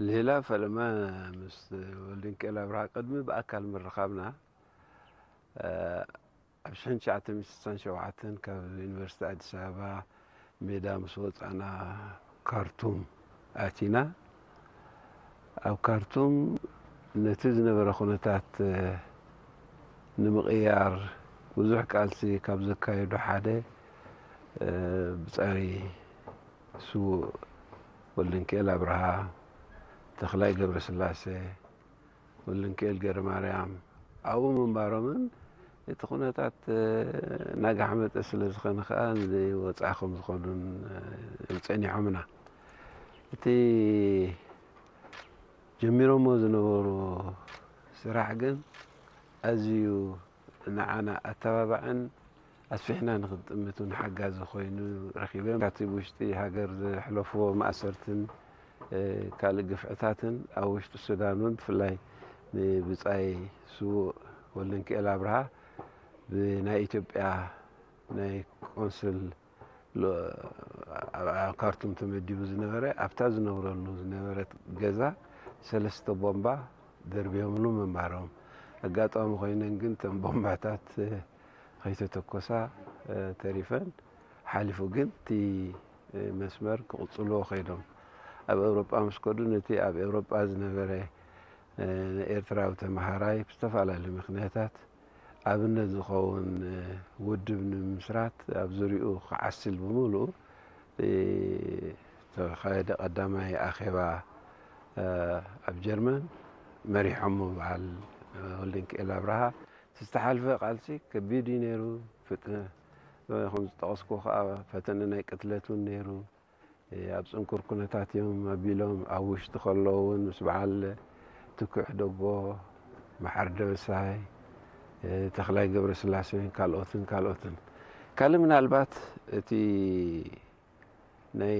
ልሂላ ፈለማ ምስ ወልደንኪኤል ኣብርሃ ቅድሚ ብኣካል ምርኻብና፣ እ፣ ኣብ ሽሕን ትሽዓተ ሚእትን ስሳን ሸውዓተን ካብ ዩኒቨርሲቲ ኣዲስ ኣበባ ሜዳ ምስ ወጻና ካርቱም ኣቲና። ኣብ ካርቱም ነቲ ዝነበረ ኩነታት፣ እ፣ ንምቕያር ብዙሕ ቃልሲ ካብ ዘካየዱ ሓደ፣ እ፣ ብጻይ ስዉእ ወልደንኪኤል ኣብርሃ፣ ተኽላይ ገብረስላሴ፣ ወልደንኪኤል ገረማርያም ኣብኡ ምንባሮምን እቲ ኩነታት፣ እ፣ እናጋሕመጠ ስለ ዝኾነ ከኣ ንወጻኢ ከም ዝኾኑን፣ እ፣ ጸኒሖምና። እቲ ጀሚሮሞ ዝነበሩ ስራሕ ግን ኣዝዩ ንዓና ኣተባባዕን ኣስፊሕና ንኽንጥምት እውን ሓጋዚ ኮይኑ ረኺበ። ካብቲ ብውሽጢ ሃገር ዘሕለፍዎ ማእሰርትን፣ እ፣ ካልእ ግፍዕታትን ኣብ ውሽጢ ሱዳን እውን ብፍላይ ንብጻይ ስዉእ ወልደንኪኤል ኣብርሃ ብናይ ኢትዮጵያ ናይ ቆንስል ሎ-፣ ኣብ፣ ኣብ ካርቱም ተመዲቡ ዝነበረ፣ ኣብታ ዝነብረሉ ዝነበረት ገዛ ሰለስተ ቦምባ ደርብዮምሉ ምንባሮም። ኣጋጣሚ ኮይነን ግን እተን ቦምባታት፣ እ፣ ከይተተኮሳ፣ እ፣ ተሪፈን። ሓሊፉ ግን እቲ፣ እ፣ መስመር ክቕጽልዎ ከይዶም። ኣብ ኤውሮጳ ምስ ከዱ ነቲ ኣብ ኤውሮጳ ዝነበረ፣ እ፣ ኤርትራዊ ተመሃራይ ብዝተፈላለዩ ምኽንያታት ኣብነት ዝኸውን፣ እ፣ ውድብ ንምምስራት ኣብ ዙሪኡ ክዓስል ብምሉኡ፣ እ፣ ዝተኻየደ ቀዳማይ ኣኼባ፣ እ፣ ኣብ ጀርመን መሪሖሞ በዓል፣ እ፣ ወልደንኪኤል ኣብርሃ። እቲ ዝተሓልፈ ቃልሲ ከቢድ እዩ ነይሩ። ፍጥ-፣ ከም ዝጠቐስኩ ከኣ ፈተነ ናይ ቅትለት እውን ነይሩ። እ፣ ኣብ ጽንኩር ኩነታት እዮም ኣቢሎም፣ ኣብ ውሽጢ ከለዉ እውን ምስ በዓል ትኩእ ሕደጎ፣ መሓሪ ደበሳይ፣ እ፣ ተኽላይ ገብረስላሴን ካልኦትን ካልኦትን። ካልእ ምናልባት እቲ ናይ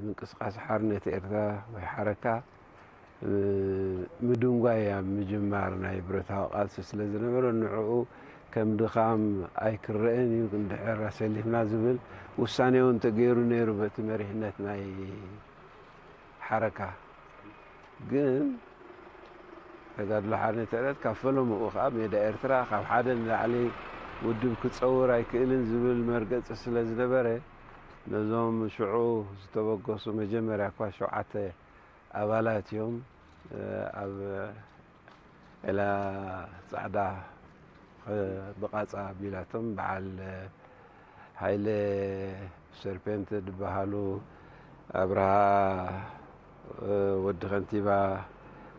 ምንቅስቃስ ሓርነት ኤርትራ ወይ ሓረካ፣ እ፣ ምድንጓይ ኣብ ምጅማር ናይ ብረታዊ ቃልሲ ስለ ዝነበረ፣ ንዕኡ ከም ድኻም ኣይክረአን እዩ፣ እንድሕር ኣሰሊፍና ዝብል ውሳኔ እውን ተገይሩ ነይሩ በቲ መሪሕነት ናይ ሓረካ። ግን ተጋድሎ ሓርነት ኤርትራ ካብ ፈለምኡ ከኣ ሜዳ ኤርትራ ካብ ሓደ ንላዕሊ ውድብ ክጸውር ኣይክእልን ዝብል መርገጺ ስለ ዝነበረ፣ ነዞም ሽዑ ዝተበገሱ መጀመርያ እኳ ሸውዓተ ኣባላት እዮም፣ እ፣ ኣብ ዒላ ጻዕዳ፣ እ፣ ብቓጻ ኣቢላቶም በዓል፣ እ፣ ሃይለ ሰርፔንት ዝበሃሉ፣ ኣብርሃ፣ እ፣ ወዲ ከንቲባ፣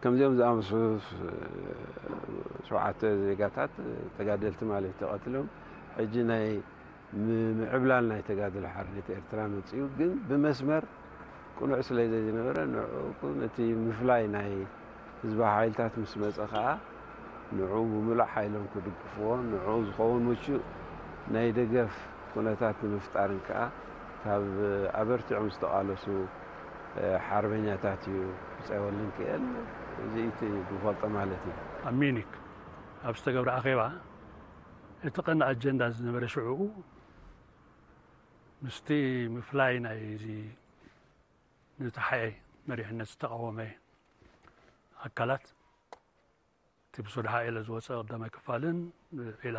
ከምዚኦም ዝኣመሰሉ ሸውዓተ ዜጋታት ተጋደልቲ ማለት ተቐትሎም። ሕጂ ናይ ም-፣ ምዕብላል ናይ ተጋድሎ ሓርነት ኤርትራ መጺኡ፣ ግን ብመስመር ቅኑዕ ስለ ዘይነበረ፣ ንዕኡ ነቲ ምፍላይ ናይ ህዝባዊ ሓይልታት ምስ መጸ ከኣ፣ ንዕኡ ብምሉእ ሓይሎም ክድግፍዎ፣ ንዕኡ ዝኸውን ምቹእ ናይ ደገፍ ኩነታት ንምፍጣርን ከኣ ካብ ኣበርቲዖም ዝተቓለሱ፣ እ፣ ሓርበኛታት እዩ ብጻይ ወልደንኪኤል። እዚ እቲ ዝፈልጦ ማለት እዩ። ኣብ ሚኒክ ኣብ ዝተገብረ ኣኼባ እቲ ቀንዲ ኣጀንዳ ዝነበረ ሽዕኡ ምስቲ ምፍላይ ናይ እዚ ንተሓኤ መሪሕነት ዝተቃወመ ኣካላት፣ እቲ ብሶድሓኤለ ዝወፀ ቀዳማይ ክፋልን ብዒላ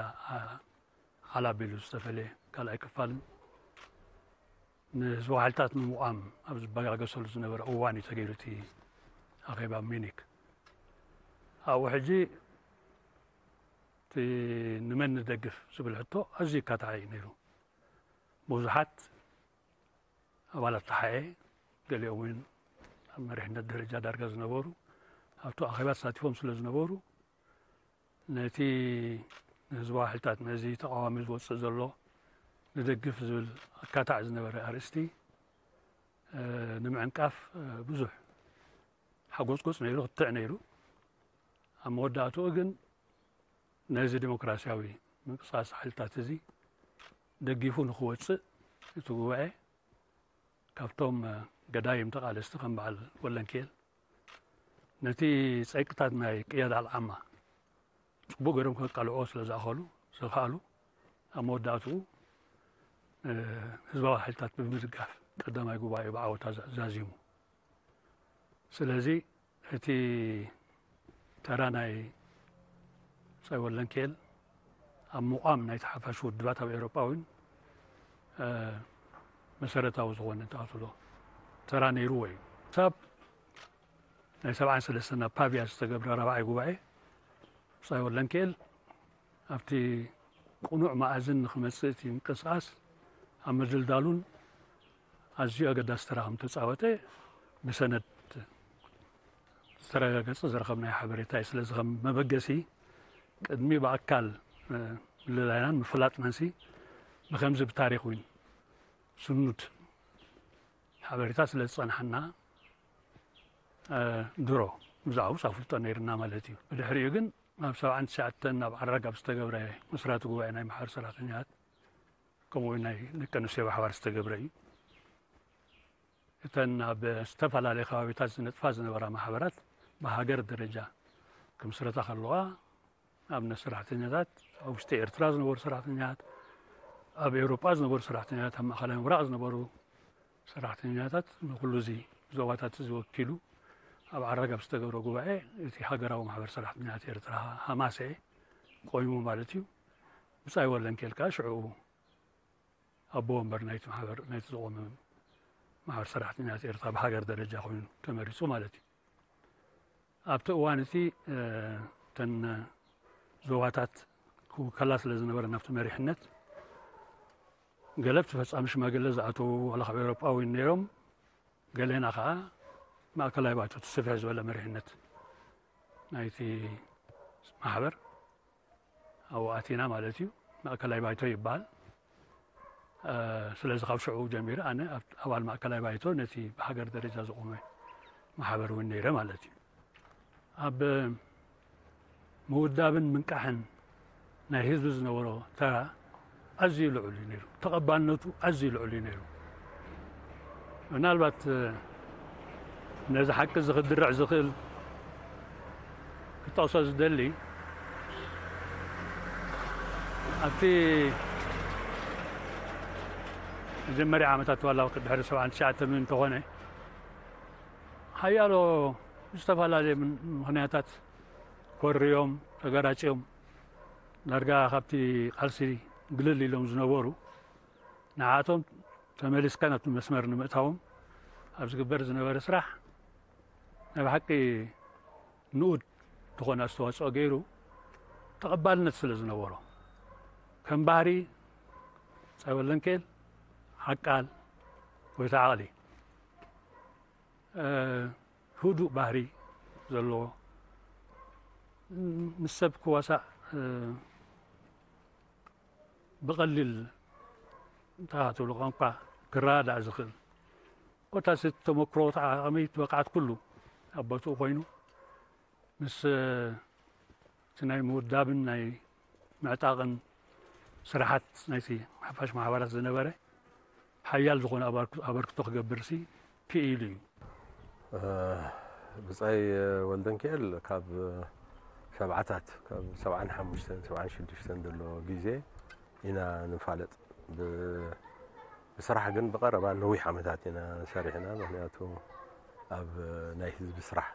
ሓላቢሉ ዝተፈለየ ካልኣይ ክፋልን ንህዝባዊ ሓይልታት ንምቋም ኣብ ዝበጋገሰሉ ዝነበረ እዋን እዩ ተገይሩ እቲ ኣኼባ ሚኒክ። ኣብኡ ሕጂ እቲ ንመን ንደግፍ ዝብል ሕቶ ኣዝዩ ኣካታዒ እዩ ነይሩ። ብዙሓት ኣባላት ተሓኤ፣ ገሊኦም እውን ኣብ መሪሕነት ደረጃ ዳርጋ ዝነበሩ፣ ኣብቲ ኣኼባ ተሳቲፎም ስለ ዝነበሩ፣ ነቲ ንህዝባዊ ሓይልታት ነዚ ተቓዋሚ ዝወፅእ ዘሎ ንደግፍ ዝብል ኣካታዕ ዝነበረ ኣርእስቲ፣ እ፣ ንምዕንቃፍ፣ እ፣ ብዙሕ ሓጎጽጎጽ ነይሩ፣ ክትዕ ነይሩ። ኣብ መወዳእትኡ ግን ነዚ ዲሞክራሲያዊ ምንቅስቃስ ሓይልታት እዚ ደጊፉ ንክወፅእ እቲ ጉባኤ ካብቶም፣ እ፣ ገዳይም ተቓለስቲ ከም በዓል ወለንኪኤል ነቲ ጸይቅታት ናይ ቅያዳ ኣልዓማ ጽቡቕ ገይሮም ከቃልዑ ስለ ዝኣኸሉ፣ ዝኸኣሉ፣ ኣብ መወዳእትኡ፣ እ፣ ህዝባዊ ሓይልታት ብምድጋፍ ቀዳማይ ጉባኤ ብዓወታ ዛ-፣ ዛዚሙ። ስለዚ እቲ ተራ ናይ ብጻይ ወልደንኪኤል ኣብ ምቋም ናይቲ ሓፋሽ ውድባት ኣብ ኤውሮጳ እውን መሰረታዊ ዝኾነ ተኣትሎ ተራ ነይርዎ እዩ። ክሳብ ናይ ሰብዓን ሰለስተን ኣብ ፓቪያ ዝተገብረ ራብዓይ ጉባኤ ብጻይ ወልደንኪኤል ኣብቲ ቅኑዕ መኣዝን ንክመጽእ እቲ ምንቅስቃስ ኣብ ምድልዳሉን ኣዝዩ ኣገዳሲ ተራ ከም ተጻወተ ብሰነድ ዝተረጋገጸ ዝረኸብናዮ ሓበሬታ እዩ። ስለዚ ከም መበገሲ ቅድሚ ብኣካል ምልላይናን ምፍላጥናንሲ ብከምዚ ብታሪኽ እውን ስኑድ ሓበሬታ ስለ ዝጸንሓና ድሮ ብዛዕባኡ ኣፍልጦ ነይርና ማለት እዩ። ብድሕሪኡ ግን ኣብ ሰብዓን ትሽዓተን ኣብ ዓራግ ኣብ ዝተገብረ መስራቲ ጉባኤ ናይ ማሕበር ሰራሕተኛታት ከምኡ እውን ናይ ደቂ ኣንስትዮ ብሓባር ዝተገብረ እዩ። እተን ኣብ ዝተፈላለዩ ከባቢታት ዝነጥፋ ዝነበራ ማሕበራት ብሃገር ደረጃ ክምስረታ ከለዋ ኣብነት ሰራሕተኛታት ኣብ ውሽጢ ኤርትራ ዝነበሩ ሰራሕተኛታት፣ ኣብ ኤውሮጳ ዝነበሩ ሰራሕተኛታት፣ ኣብ ማእኸላይ ምብራቕ ዝነበሩ ሰራሕተኛታት ንኩሉ እዚ ዞባታት እዚ ወኪሉ ኣብ ዓራግ ኣብ ዝተገብረ ጉባኤ እቲ ሃገራዊ ማሕበር ሰራሕተኛታት ኤርትራ ሃማሰኤ ቆይሙ ማለት እዩ። ብጻይ ወልደንኪኤል ከዓ ሽዑ ኣቦ ወንበር ናይቲ ማሕበር ናይቲ ዝቆመ ማሕበር ሰራሕተኛታት ኤርትራ ብሃገር ደረጃ ኮይኑ ተመሪጹ ማለት እዩ። ኣብቲ እዋን እቲ እተን ዞባታት ክውከላ ስለ ዝነበረ ናብቲ መሪሕነት ገለ ኣብቲ ፈጻሚ ሽማግለ ዝኣተዉ ዋላ ካብ ኤውሮጳ እውን ነይሮም፣ ገሌና ከዓ ማእከላይ ባይቶ እቲ ስፍሕ ዝበለ መሪሕነት ናይቲ ማሕበር ኣብኡ ኣቲና ማለት እዩ። ማእከላይ ባይቶ ይበሃል። ስለዚ ካብ ሽዑ ጀሚረ ኣነ ኣባል ማእከላይ ባይቶ ነቲ ብሃገር ደረጃ ዝቆመ ማሕበር እውን ነይረ ማለት እዩ። ኣብ ምውዳብን ምንቃሕን ናይ ህዝቢ ዝነበሮ ተራ ኣዝዩ ልዑል እዩ ነይሩ። ተቐባልነቱ ኣዝዩ ልዑል እዩ ነይሩ። ምናልባት ነዚ ሓቂ እዚ ክድርዕ ዝኽእል ክጠቕሶ ዝደሊ ኣብቲ መጀመርያ ዓመታት ዋላ ድሕሪ ሰብዓን ትሽዓተን እውን እንተኾነ ሓያሎ ዝተፈላለየ ምኽንያታት ኮርዮም ተገራጭዮም ዳርጋ ካብቲ ቃልሲ ግልል ኢሎም ዝነበሩ ንዓቶም ተመሊስካ ናብቲ መስመር ንምእታዎም ኣብ ዝግበር ዝነበረ ስራሕ ናይ ብሓቂ ንኡድ ዝኾነ ኣስተዋፅኦ ገይሩ ተቐባልነት ስለ ዝነበሮ ከም ባህሪ ጸወለንኬል ሓቃል ወይ ተዓቕሊ ህዱእ ባህሪ ዘለዎ ምስ ሰብ ክዋሳእ ብቐሊል እንታይ ትብሎ ቋንቋ ክረዳእ ዝኽእል ኮታስ ተመክሮ ዓቕሚ ብቕዓት ኩሉ ኣብ ቦትኡ ኮይኑ ምስ እቲ ናይ ምውዳብን ናይ ምዕጣቕን ስራሓት ናይቲ ሓፋሽ ማሕበራት ዝነበረ ሓያል ዝኾነ ኣበርክቶ ክገብርሲ ክኢሉ እዩ። ብጻይ ወልደንኪኤል ካብ ሰብዓታት ካብ ሰብዓን ሓሙሽተን ሰብዓን ሽዱሽተን ዘሎ ግዜ ኢና ንፋለጥ። ብስራሕ ግን ብቐረባ ነዊሕ ዓመታት ኢና ሰሪሕና። ምክንያቱ ኣብ ናይ ህዝቢ ስራሕ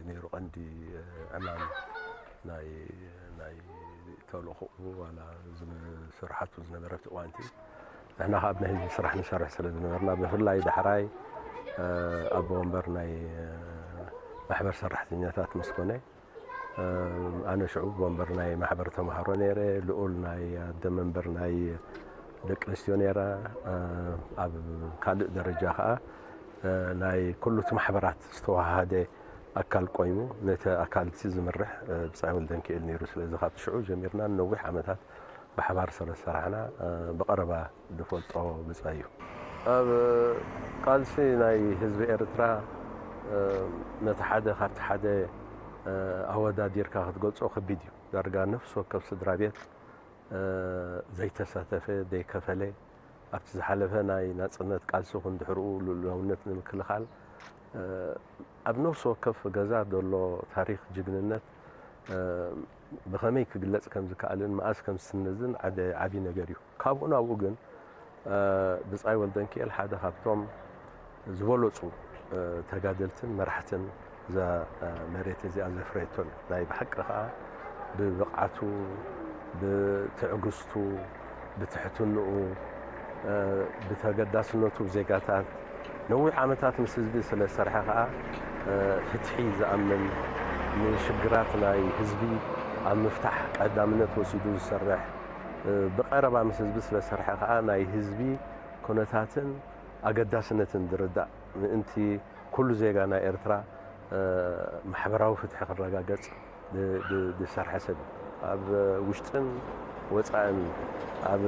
ነይሩ ቀንዲ ዕማም ናይ ናይ ተልእኾኡ ዋላ ስርሓቱ ዝነበረ ኣብቲ እዋንቲ ንሕና ካብ ናይ ህዝቢ ስራሕ ንሰርሕ ስለ ዝነበርና ብፍላይ ዳሕራይ ኣቦ ወንበር ናይ ማሕበር ሰራሕተኛታት ምስ ኮነ ኣነ ሽዑ ወንበር ናይ ማሕበር ተምሃሮ ነይረ፣ ልኡል ናይ ኣደ መንበር ናይ ደቂ ኣንስትዮ ነይረ። ኣብ ካልእ ደረጃ ከዓ ናይ ኩሉ እቲ ማሕበራት ዝተዋሃደ ኣካል ቆይሙ ነቲ ኣካል እቲ ዝምርሕ ብጻይ ወልደንኪኤል ነይሩ። ስለዚ ካብቲ ሽዑ ጀሚርና ንነዊሕ ዓመታት ብሓባር ስለ ዝሰራሕና ብቐረባ ዝፈልጦ ብጻይ እዩ። ኣብ ቃልሲ ናይ ህዝቢ ኤርትራ ነቲ ሓደ ካብቲ ሓደ ኣወዳዲርካ ክትገልጾ ከቢድ እዩ። ዳርጋ ነፍሲ ወከፍ ስድራ ቤት ዘይተሳተፈ ዘይከፈለ ኣብቲ ዝሓለፈ ናይ ናጽነት ቃልሲ ይኹን ድሕርኡ ልኡላውነት ንምክልኻል ኣብ ነፍሲ ወከፍ ገዛ ዘሎ ታሪኽ ጅግንነት ብኸመይ ክግለጽ ከም ዝከኣልን መኣስ ከም ዝስነዝን ሓደ ዓቢ ነገር እዩ። ካብኡ ናብኡ ግን ብጻይ ወልደንኪኤል ሓደ ካብቶም ዝበለጹ ተጋደልትን መራሕትን እዛ መሬት እዚኣ ዘፍረየቶን ናይ ብሓቂ ከዓ ብብቕዓቱ፣ ብትዕግስቱ፣ ብትሕትንኡ፣ ብተገዳስነቱ ዜጋታት ነዊሕ ዓመታት ምስ ህዝቢ ስለ ዝሰርሐ ከዓ ፍትሒ ዝኣምን፣ ንሽግራት ናይ ህዝቢ ኣብ ምፍታሕ ቀዳምነት ወሲዱ ዝሰርሕ፣ ብቐረባ ምስ ህዝቢ ስለ ዝሰርሐ ከዓ ናይ ህዝቢ ኩነታትን ኣገዳስነትን ዝርዳእ ምእንቲ ኩሉ ዜጋ ናይ ኤርትራ ማሕበራዊ ፍትሒ ክረጋገጽ ዝሰርሐ ሰብ እዩ። ኣብ ውሽጥን ወጻእን፣ ኣብ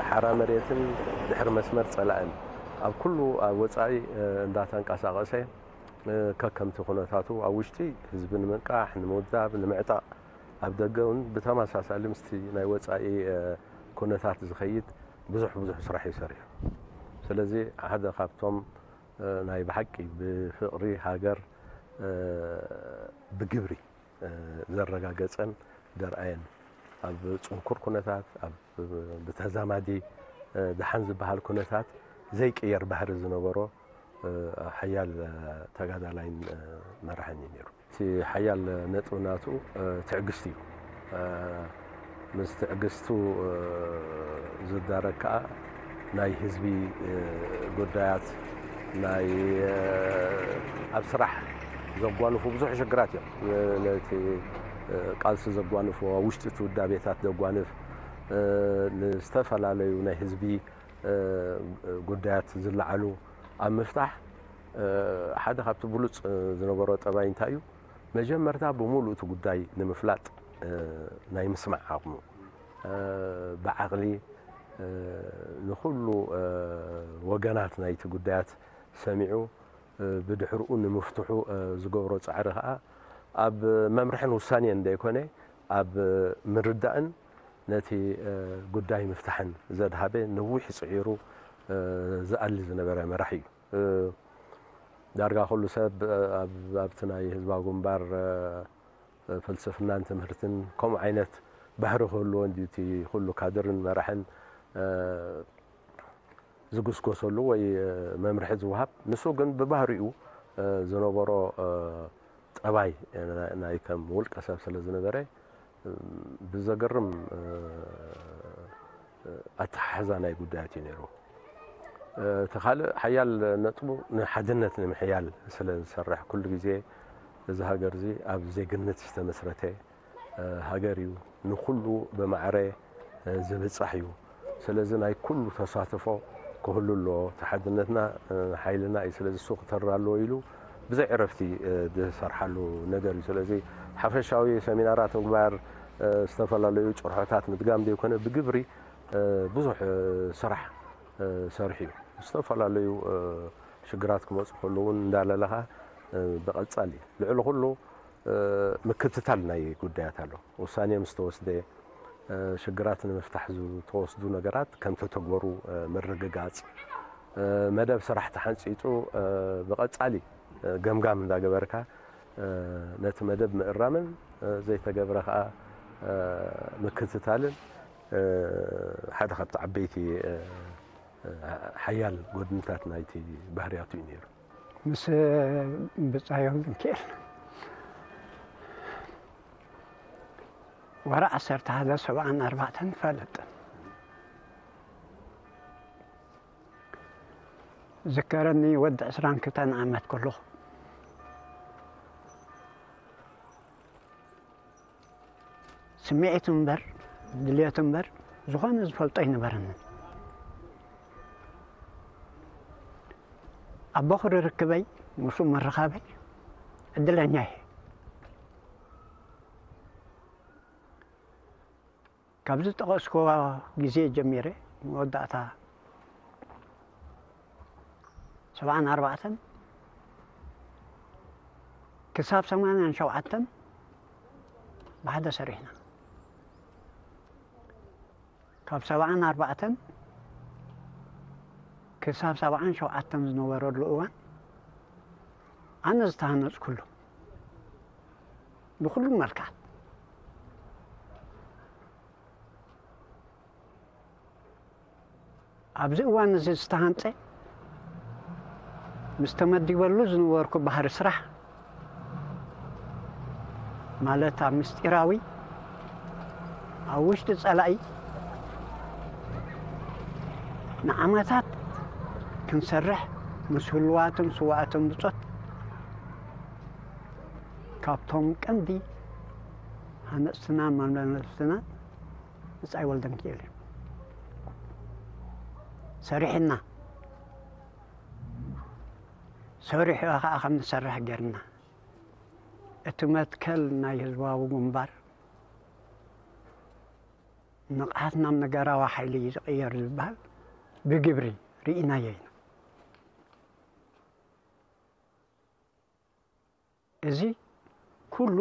ሓራ መሬትን ድሕሪ መስመር ጸላእን፣ ኣብ ኩሉ ኣብ ወጻኢ እንዳተንቀሳቐሰ ከከምቲ ኩነታቱ ኣብ ውሽጢ ህዝቢ ንምንቃሕ፣ ንምውዳብ፣ ንምዕጣቕ፣ ኣብ ደገ እውን ብተመሳሳሊ ምስቲ ናይ ወጻኢ ኩነታት ዝኸይድ ብዙሕ ብዙሕ ስራሕ እዩ ሰሪሑ። ስለዚ ሓደ ካብቶም ናይ ብሓቂ ብፍቕሪ ሃገር ብግብሪ ዘረጋገጸን ዘርኣየን፣ ኣብ ጽንኩር ኩነታት፣ ኣብ ብተዛማዲ ደሓን ዝበሃል ኩነታት ዘይቅየር ባህሪ ዝነበሮ ሓያል ተጋዳላይን መራሕን እዩ ነይሩ። እቲ ሓያል ነጥቢ ናቱ ትዕግስቲ እዩ። ምስ ትዕግስቱ ዝዳረግ ከኣ ናይ ህዝቢ ጉዳያት፣ ናይ ኣብ ስራሕ ዘጓንፉ ብዙሕ ሽግራት እዮም። ነቲ ቃልሲ ዘጓንፎ፣ ኣብ ውሽጢ እቲ ውዳቤታት ዘጓንፍ፣ ንዝተፈላለዩ ናይ ህዝቢ ጉዳያት ዝለዓሉ ኣብ ምፍታሕ ሓደ ካብቲ ብሉጽ ዝነበሮ ጠባይ እንታይ እዩ? መጀመርታ ብምሉእ እቲ ጉዳይ ንምፍላጥ ናይ ምስማዕ ዓቕሙ፣ ብዓቕሊ ንኹሉ ወገናት ናይቲ ጉዳያት ሰሚዑ ብድሕርኡ ንምፍትሑ ዝገብሮ ጻዕሪ ከኣ ኣብ መምርሕን ውሳኔን ዘይኮነ ኣብ ምርዳእን ነቲ ጉዳይ ምፍታሕን ዘድሃበ ነዊሕ ጽዒሩ ዝኣሊ ዝነበረ መራሒ እዩ። ዳርጋ ኩሉ ሰብ ኣብቲ ናይ ህዝባዊ ግንባር ፍልስፍናን ትምህርትን ከምኡ ዓይነት ባህሪ ክህልዎ እንድዩ እቲ ኩሉ ካድርን መራሕን ዝጉስጎሰሉ ወይ መምርሒ ዝወሃብ። ንሱ ግን ብባህሪኡ ዝነበሮ ጠባይ ናይ ከም ውልቀ ሰብ ስለ ዝነበረ ብዘገርም ኣተሓሕዛ ናይ ጉዳያት እዩ ነይሩ። እቲ ካልእ ሓያል ነጥቡ ንሓድነት ንምሕያል ስለ ዝሰርሕ፣ ኩሉ ግዜ እዚ ሃገር እዚ ኣብ ዜግነት ዝተመስረተ ሃገር እዩ። ንኹሉ ብማዕረ ዝብጻሕ እዩ። ስለዚ ናይ ኩሉ ተሳትፎ ክህሉ ኣለዎ። እቲ ሓድነትና ሓይልና እዩ። ስለዚ እሱ ክተር ኣለዎ ኢሉ ብዘይ ዕረፍቲ ዝሰርሓሉ ነገር እዩ። ስለዚ ሓፈሻዊ ሰሚናራት ምግባር፣ ዝተፈላለዩ ጭርሖታት ምድጋም ዘይኮነ ብግብሪ ብዙሕ ስራሕ ሰሪሑ እዩ። ዝተፈላለዩ ሽግራት ክመፁ ከለዉ እውን እንዳለለኻ ብቐፃሊ ልዕሊ ኩሉ ምክትታል ናይ ጉዳያት ኣሎ። ውሳኔ ምስ ተወስደ፣ ሽግራት ንምፍታሕ ዝተወስዱ ነገራት ከም ተተግበሩ ምርግጋፅ፣ መደብ ስራሕ ተሓንፂፁ ብቐፃሊ ገምጋም እንዳገበርካ ነቲ መደብ ምእራምን ዘይተገብረ ከዓ ምክትታልን ሓደ ካብቲ ዓበይቲ ሓያል ጎድንታት ናይቲ ባህርያቱ እዩ ነይሩ። ምስ ብጻዮም ክንክእል ወርሒ ዓሰርተ ሓደ ሰብዓን ኣርባዕተን ይፈልጥ። ዝከረኒ ወዲ ዕስራን ክልተን ዓመት ከለኹ ስምዒት እምበር ድልየት እምበር ዝኾነ ዝፈልጦ ኣይነበረንን። ኣቦ ክርክበይ ምስኡ ምርኻበይ ዕድለኛ እየ። ካብ ዝጠቐስክዎ ግዜ ጀሚረ መወዳእታ ሰብዓን ኣርባዕተን ክሳብ ሰማንያን ሸውዓተን ብሓደ ሰሪሕና። ካብ ሰብዓን ኣርባዕተን ክሳብ ሰብዓን ሸውዓተን ዝነበረሉ እዋን ኣነ ዝተሃነፅኩሉ ብኩሉ መልክዓት። ኣብዚ እዋን እዚ ዝተሃንፀ ምስ ተመዲበሉ ዝነበርኩ ባህሪ ስራሕ ማለት ኣብ ምስጢራዊ ኣብ ውሽጢ ጸላኢ ንዓመታት ክንሰርሕ ምስ ህሉዋትን ስዋኣትን ብጾት ካብቶም ቀንዲ ሃነጽትናን መመለስትና ብጻይ ወልደንኪኤል እዩ። ሰሪሕና ሰሪሑ ኸዓ ከም ንሰርሕ ጌርና እቲ መትከል ናይ ህዝባዊ ግንባር ንቕሓት ናብ ነገራዊ ሓይሊ እዩ ዝቕየር ዝበሃል ብግብሪ ርኢናዮ ኢና። እዚ ኩሉ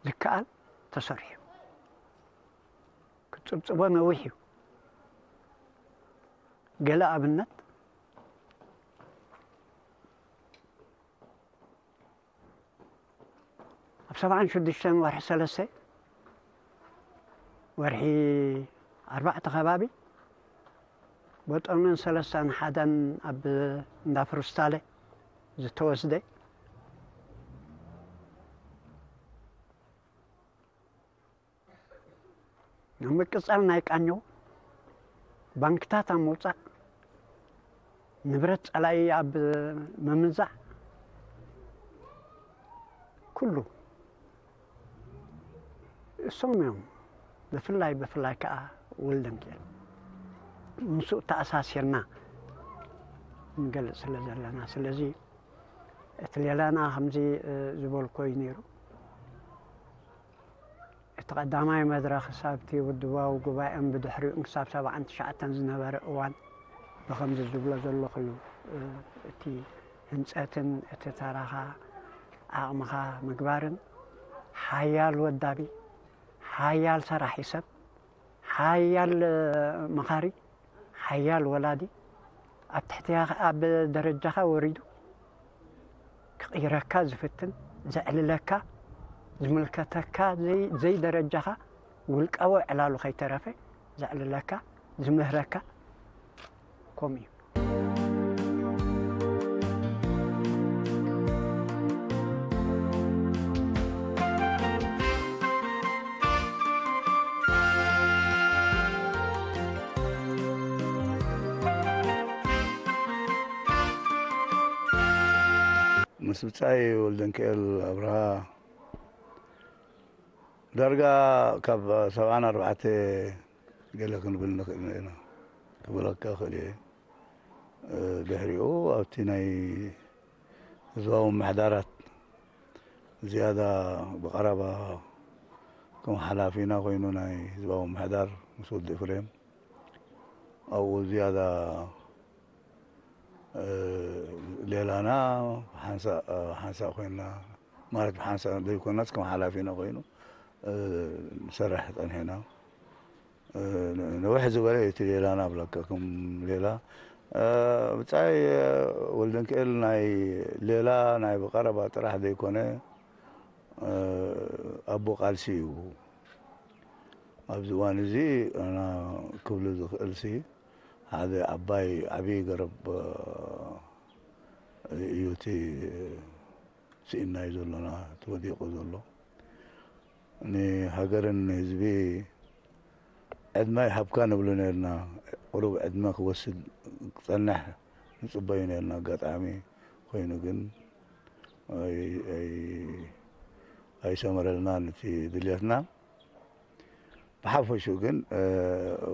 ዝከኣል ተሰሪሑ። ክትጽብጽቦ ነዊሕ እዩ። ገለ ኣብነት ኣብ ሰብዓን ሽዱሽተን ወርሒ ሰለስተ ወርሒ ኣርባዕተ ከባቢ በጦርነን ሰለስታን ሓዳን ኣብ እንዳ ፍሩስታለ ዝተወስደ ንምቅጻል ናይ ቃኘው ባንክታት ኣብ ምውጻእ ንብረት ጸላኢ ኣብ ምምንዛዕ ኩሉ እሶም እዮም። ብፍላይ ብፍላይ ከዓ ወልደንኪኤል ምስኡ ተኣሳሲርና ንገልጽ ስለ ዘለና ስለዚ እቲ ሌላና ከምዚ ዝበልኮ እዩ ነይሩ። እቲ ቀዳማይ መድረኽ ሳብቲ ውድባዊ ጉባኤን ብድሕሪኡን ክሳብ ሰብዓን ትሽዓተን ዝነበረ እዋን ብኸምዚ ዝብሎ ዘለኹ እዩ። እቲ ህንፀትን እቲ ተራኻ ዓቕምኻ ምግባርን ሓያል ወዳቢ፣ ሓያል ሰራሒ ሰብ፣ ሓያል መኻሪ፣ ሓያል ወላዲ ኣብ ትሕትኻ ኣብ ደረጃኻ ወሪዱ ክቕይረካ ዝፍትን፣ ዘዕልለካ፣ ዝምልከተካ ዘይደረጃኻ ውልቃዊ ዕላሉ ከይተረፈ ዘዕልለካ፣ ዝምህረካ ከምኡ እዩ። ምስ ብጻይ ወልደንክኤል ኣብርሃ ዳርጋ ካብ ሰብዓን ኣርባዕተ ገለ ክንብል ንኽእል ኢና ክብለካ እኽእል እየ። ድሕሪኡ ኣብቲ ናይ ህዝባዊ ምምሕዳራት ዝያዳ ብቐረባ ከም ሓላፊና ኮይኑ ናይ ህዝባዊ ምምሕዳር ምስ ወዲ ኤፍሬም ኣብኡ ዝያዳ ሌላና ሓንሳእ ኮይና ማለት ብሓንሳእ ዘይኮናስ ከም ሓላፊና ኮይኑ ንሰርሕ ጸኒሕና። ነውሕ ዝበለ እቲ ሌላ ናብለካ ከም ሌላ ብጻይ ወልደንክኤል ናይ ሌላ ናይ ብቐረባ ጥራሕ ዘይኮነ ኣቦ ቃልሲ እዩ። ኣብዚ እዋን እዚ ኣና ክብሉ ዝኽእልሲ ሓደ ዓባይ ዓብዪ ገረብ እዩ እቲ ስኢናዩ ዘሎና ተወዲቑ ዘሎ። ንሃገርን ንህዝቢ ዕድመ ይሃብካ ንብሉ ነርና። ቁሩብ ዕድመ ክወስድ ክጸንሕ ንጽበዩ ነርና። ኣጋጣሚ ኮይኑ ግን ኣይሰመረልናን እቲ ድልየትና። ብሓፈሹ ግን